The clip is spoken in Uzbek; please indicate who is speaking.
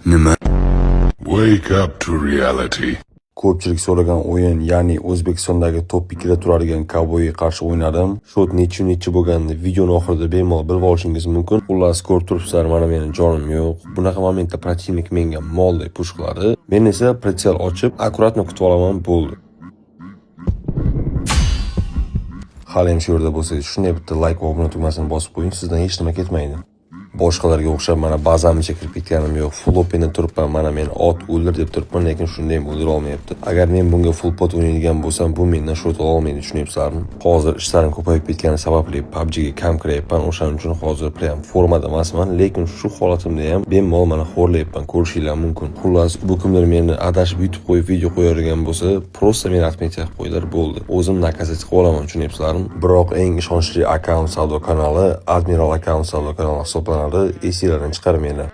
Speaker 1: Nima?
Speaker 2: Wake up to reality.
Speaker 3: Ko'pchilik so'ragan o'yin, ya'ni O'zbekistondagi top 2 da turadigan Cowboyga qarshi o'ynadim. Счёт necha necha bo'lganini videoni oxirida bemalol bilib olishingiz mumkin. Xullas, ko'rib turibsizlar, mana meni jonim yo'q. Bunaqa momentda противник menga molday push qiladi. Men esa прицел ochib, аккуратно kutib olaman, bo'ldi. Hali ham shu yerda bo'lsangiz, shunday bitta like va obuna tugmasini bosib qo'ying, sizdan hech nima ketmaydi. Boshqalarga o'xshab mana bazamcha kirib ketganim yo'q. Full openda turibman, mana men ot o'ldir deb turibman, lekin shunda ham o'ldira olmayapti. Agar men bunga full pot o'ynaydigan bo'lsam, bu mendan счёт ola olmaydi, tushunyapsizlarmi? Hozir ishlarim ko'payib ketgani sababli PUBGga kam kiryapman, o'shaning uchun hozir prям formada emasman, lekin shu holatimda ham bemalol mana xo'rlayapman, ko'rishinglar mumkin. Xullas, bu kimdir meni adashib yutib qo'yib video qo'yadigan bo'lsa, просто meni отметить qilib qo'yinglar, bo'ldi. O'zim наказать qilib olaman, tushunyapsizlarmi? Biroq eng ishonchli akkaunt savdo kanali Admiral akkaunt savdo kanali hisoblanadi. Esinglardan chiqarmanglar.